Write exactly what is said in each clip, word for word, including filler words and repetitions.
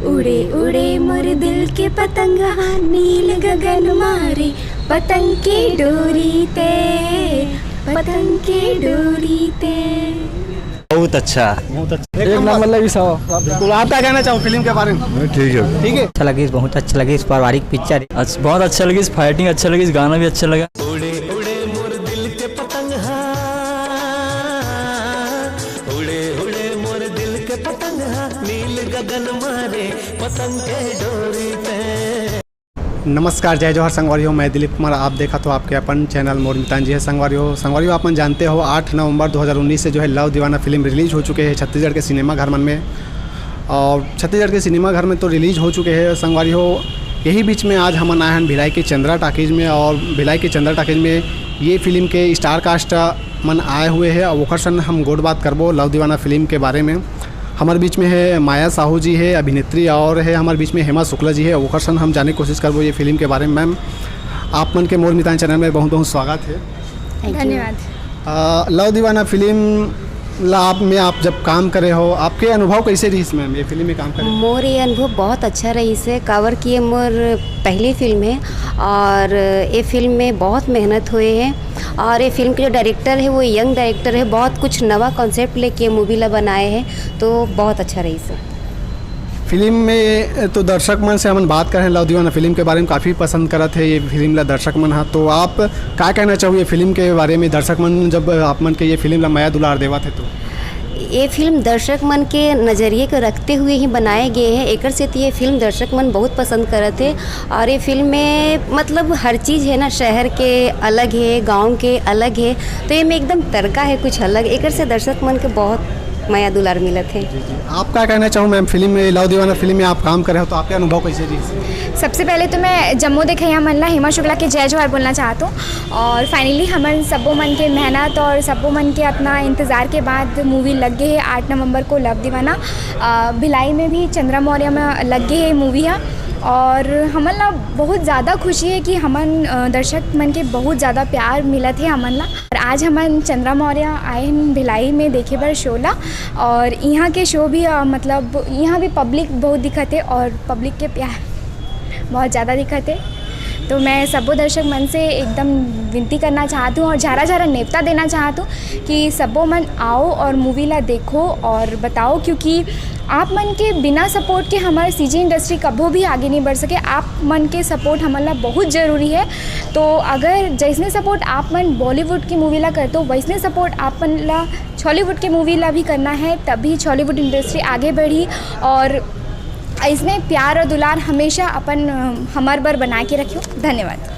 उड़े उड़े मोर दिल के पतंग हा, नील गगन मारे पतंग के डोरी ते, पतंग के डोरी ते। बहुत अच्छा। एक नंबर लगी साहब। बिल्कुल। आप क्या कहना चाहो फिल्म के बारे में? ठीक है। ठीक है। अच्छा लगिस, बहुत अच्छा लगिस, पारिवारिक पिक्चर। अच्छा, बहुत अच्छा लगिस, फाइटिंग अच्छा लगिस, गाना भी अच्छा लगा। उड़े उड़े मोर दिल के पतंग हा, उड़े उड़े मोर दिल के पतंग हा, नील गगन मारे पतंग के डोरी पे। नमस्कार, जय जोहार संगवारी हो, मैं दिलीप कुमार। आप देखत हो आपके अपन चैनल मोर मितान जी हे। संगवारी हो, संगवारी हो, आप मन जानते हो आठ नवंबर दो हज़ार उन्नीस से जो है लव दीवाना फिल्म रिलीज हो चुके हैं छत्तीसगढ़ के सिनेमा घर मन में। और छत्तीसगढ़ के सिनेमा घर में तो रिलीज हो चुके हैं संगवारी हो। यही बीच में आज हमन आए हैं भिलाई के चंद्रा टाकीज में, और भिलाई के चंद्रा टाकीज में ये फिल्म के स्टार कास्ट मन आए हुए हैं और ओकर सन हम गोठ बात करबो लव दीवाना फिल्म के बारे में। हमारे बीच में है माया साहू जी है अभिनेत्री, और है हमारे बीच में हेमा शुक्ला जी है, ओकर सन हम जाने की कोशिश करबो ये फिल्म के बारे में। मैम, आप मन के मोर मितान चैनल में बहुत बहुत स्वागत है। धन्यवाद। आ, लव दीवाना फिल्म ला आप में आप जब काम करे हो, आपके अनुभव कैसे रहिस मैम ये फिल्म में काम करे? मोर ये अनुभव बहुत अच्छा रहिस हे, काबर कि ये मोर पहली फिल्म है और ये फिल्म में बहुत मेहनत हुए है और ये फिल्म के जो डायरेक्टर है वो यंग डायरेक्टर है, बहुत कुछ नवा कॉन्सेप्ट लेके मूवी ला बनाए है, तो बहुत अच्छा रहिस हे। फिल्म में तो दर्शक मन से हमन बात करें लव दीवाना फिल्म के बारे में, काफ़ी पसंद करत है ये फिल्म ला दर्शक मन हा। तो आप का कहना चाहो ये फिल्म के बारे में, दर्शक मन जब आप मन के ये फिल्म ला मया दुलार देवत है तो? ये फिल्म दर्शक मन के नज़रिए को रखते हुए ही बनाए गए हैं, एकर से तो ये फिल्म दर्शक मन बहुत पसंद करत है। और ये फिल्म में मतलब हर चीज़ है ना, शहर के अलग है, गांव के अलग है, तो ये में एकदम तड़का है कुछ अलग, एकर से दर्शक मन के बहुत मया दुलार मिलत है। आप का कहना चाहो मैम, फिल्म में, लव दीवाना फिल्म में आप काम करे हो तो आपके अनुभव कैसे रहिस? सबसे पहले तो मैं जम्मो देखइया मन ला हेमा शुक्ला के जय जोहार बोलना चाहत हूँ। और फाइनली हमन सब्बो मन के मेहनत और सब्बो मन के अपना इंतज़ार के बाद मूवी लग गए है आठ नवंबर को लव दीवाना। अ, भिलाई में भी चंद्रा मौर्य में लग गए है मूवी है। और हमन ला बहुत ज़्यादा खुशी है कि हमन अ, दर्शक मन के बहुत ज़्यादा प्यार मिलत है हमन ला। और आज हमन चंद्रा मौर्य आए हैं भिलाई में देखे बर शो ला। और यहाँ के शो भी अ, मतलब यहाँ भी पब्लिक बहुत दिखत है और पब्लिक के प्यार बहुत ज़्यादा दिखत है। तो मैं सब्बो दर्शक मन से एकदम विनती करना चाहत हूँ और झारा झारा नेवता देना चाहत हूँ कि सब्बो मन आओ और मूवी ला देखो और बताओ, क्योंकि आप मन के बिना सपोर्ट के हमारे सीजी इंडस्ट्री कभो भी आगे नहीं बढ़ सके। आप मन के सपोर्ट हमन ला बहुत ज़रूरी है। तो अगर जैसने सपोर्ट आप मन बॉलीवुड की मूवी ला करते हो, वैसने सपोर्ट आप मन ला छॉलीवुड के मूवी ला भी करना है, तभी छॉलीवुड इंडस्ट्री आगे बढ़ी। और ऐसने प्यार और दुलार हमेशा अपन अ, हमर बर बना के रखियो। धन्यवाद।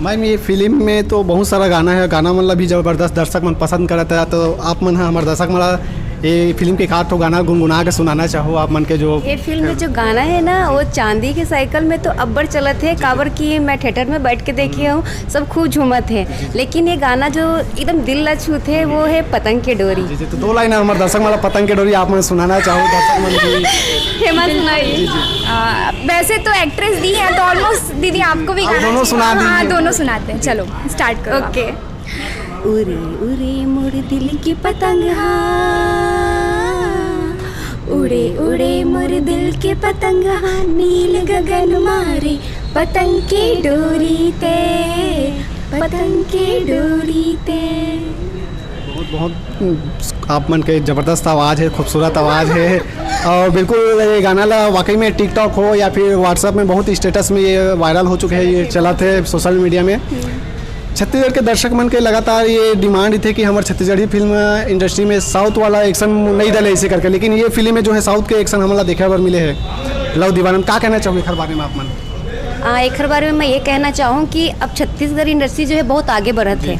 मैम, ये फिल्म में तो बहुत सारा गाना है, गाना मन ला भी जबरदस्त दर्शक मन पसंद करत है, तो आप मन ह हमर दर्शक मन ला ये फिल्म के एक आध ठो गाना गुनगुना के सुनाना चाहो आप मन के जो ये फिल्म में जो गाना है ना, वो चांदी के साइकिल में तो अब्बड़ चलत है, काबर कि मैं थिएटर में बैठ के देखे हूँ, सब खूब झूमत है। लेकिन ये गाना जो एकदम दिल ला छूत है, वो है पतंग के डोरी। जी, जी, तो दो लाइन हमारे दर्शक मन ला पतंग के डोरी आप मन सुनाना चाहो दर्शक मन की? हेमा सुनाई। आ, वैसे तो एक्ट्रेस दी है, तो ऑलमोस्ट दीदी आपको भी आप गाना दोनों चाहिए। सुना दीजिए। हाँ, दोनों सुनाते हैं। चलो, स्टार्ट करो आप। ओके। उरे उरे मोर दिल के पतंग हा, उड़े उड़े मोर दिल के पतंग हा, नील गगन मारे पतंग के डोरी ते, पतंग के डोरी ते। बहुत बहुत आप मन के जबरदस्त आवाज़ है, खूबसूरत आवाज़ है। और बिल्कुल ये गाना ला वाकई में टिकटॉक हो या फिर व्हाट्सएप में बहुत स्टेटस में ये वायरल हो चुके हैं, ये चलत है सोशल मीडिया में। छत्तीसगढ़ के दर्शक मन के लगातार ये डिमांड थे कि हमारे छत्तीसगढ़ी फिल्म इंडस्ट्री में साउथ वाला एक्शन नहीं डाले इसे करके, लेकिन ये फिल्म में जो है साउथ के एक्शन हमला देखे बर मिले हैं। लव दीवाना में का कहना चाहोगे एखर बारे में आप मन? आ, एखर बारे में मैं ये कहना चाहूँ कि अब छत्तीसगढ़ इंडस्ट्री जो है बहुत आगे बढ़त है।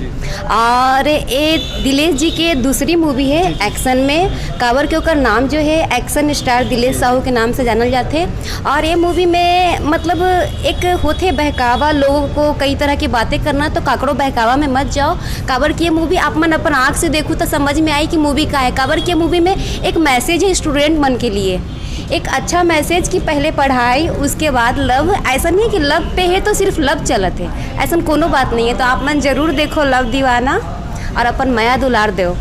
और ये दिलेश जी के दूसरी मूवी है एक्शन में, काबर के ओकर नाम जो है एक्शन स्टार दिलेश साहू के नाम से जानल जाथे। और ये मूवी में मतलब एक होथे बहकावा, लोगों को कई तरह की बातें करना, तो काकड़ो बहकावा में मत जाओ, काबर कि ये मूवी आप मन अपन आँख से देखू तो समझ में आई कि मूवी का है, काबर कि ये मूवी में एक मैसेज है स्टूडेंट मन के लिए, एक अच्छा मैसेज कि पहले पढ़ाई, उसके बाद लव। ऐसा नहीं है कि लव पे है तो सिर्फ लव चलत है, ऐसा कोनो बात नहीं है। तो आप मन जरूर देखो लव दीवाना और अपन मया दुलार दो।